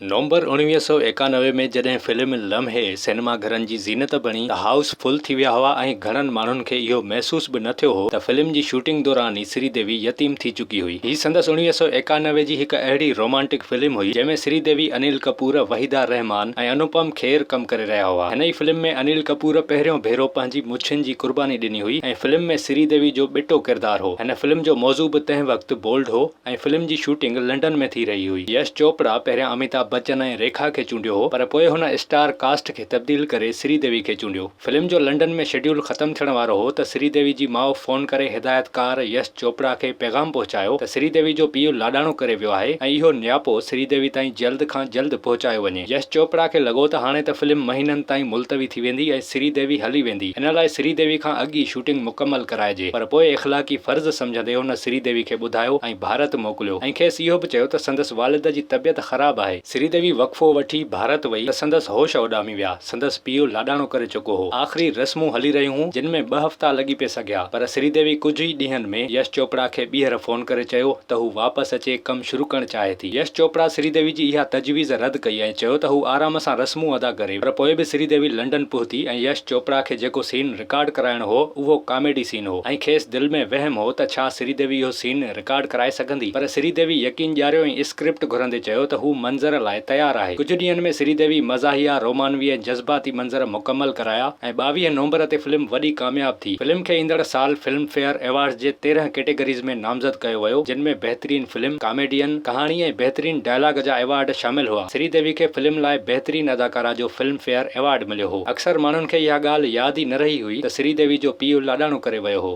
نومبر 1991 ۾ جڏهن فلم لمحي سئنيما گهرن جي زينت بڻي ته هائوس فل ٿي ويا هئا ۽ گهڻن ماڻهن کي اهو محسوس به نه ٿيو هو ته فلم جي شوٽنگ دوران ئي سري ديوي يتيم ٿي چڪي هئي. هي سندس 1991 جي هڪ اهڙي رومانٽڪ فلم هئي جنهن ۾ سري ديوي، انيل ڪپور، وحيده رحمان ۽ انوپم کير ڪم ڪري رهيا هئا. هن ئي فلم ۾ انيل ڪپور پهريون ڀيرو پنهنجي مڇين جي قرباني ڏني هئي ۽ فلم ۾ سري ديوي جو ٻٽو ڪردار هو. هن فلم جو موضوع به تنهن وقت بولڊ هو. ۽ فلم جي شوٽنگ لنڊن ۾ ٿي رهي هئي. يش چوپڙا پهريان اميتاڀ بچن ۽ ريکا کي چونڊيو هو پر پوء هن اسٽار ڪاسٽ کي تبديل ڪري سري ديوي کي چونڊيو. فلم جو لنڊن ۾ شيڊيول ختم ٿيڻ وارو هو ته سري ديوي جي ماء فون ڪري هدايتڪار يش چوپڙا کي پيغام پهچايو ته سري ديوي جو پيء لاڏاڻو ڪري ويو آهي ۽ اهو نياپو سري ديوي تائين جلد کان جلد پهچايو وڃي. يش چوپڙا کي لڳو ته هاڻي ته فلم مهينن تائين ملتوي ٿي ويندي ۽ سري ديوي هلي ويندي ان لاء سري ديوي کان اڳ ئي شوٽنگ مڪمل ڪرائجي پر پوء اخلاقي فرض سمجهندي هن سري ديوي کي ٻڌايو ۽ ڀارت موڪليو ۽ کيس اهو به چيو ته سندس والد جي طبيعت خراب آهي. سري ديوي وقفو وٺي ڀارت وئي ته سندس هوش اڏامي ويا. سندس پيء لاڏاڻو ڪري چڪو هو. آخري رسمون هلي رهيون هون جن ۾ ٻه هفتا لڳي پئي سگهيا پر سري ديوي ڪجهه ئي ڏينهن ۾ يش چوپڙا کي ٻيهر فون ڪري چيو ته هو واپس اچي ڪم شروع ڪرڻ چاهي ٿي. يش چوپڙا سري ديوي جي اها تجويز رد ڪئي ۽ چيو ته هو آرام سان رسمون ادا ڪري پر پوء به سري ديوي لنڊن پهتي ۽ يش چوپڙا کي جيڪو سين رڪارڊ ڪرائڻو هو اهو ڪاميڊي سين هو ۽ کيس دل ۾ وهم هو ته ڇا سري ديوي اهو سين رڪارڊ ڪرائي سگهندي؟ پر سري ديوي يقين ڏياريو ۽ اسڪرپٽ گهرندي چيو ته هو منظر لاء تيار آهي. ڪجهه ڏينهن ۾ سري ديوي مزاحيه، رومانوي ۽ جذباتي منظر مڪمل ڪرايا ۽ 22 نومبر تي فلم وڏي ڪامياب ٿي. فلم کي ايندڙ سال فلم فيئر ايوارڊز جي 13 ڪيٽيگريز ۾ نامزد ڪيو ويو جن ۾ بهترين فلم، ڪاميڊين، ڪهاڻي ۽ بهترين ڊائلاگ جا ايوارڊ شامل هئا. سري ديوي کي فلم لاء بهترين اداڪارا جو فلم فيئر ايوارڊ مليو هو. اڪثر ماڻهن کي اها ڳالهه ياد ئي نه رهي هئي ته سري ديوي جو پيء لاڏاڻو ڪري ويو هو.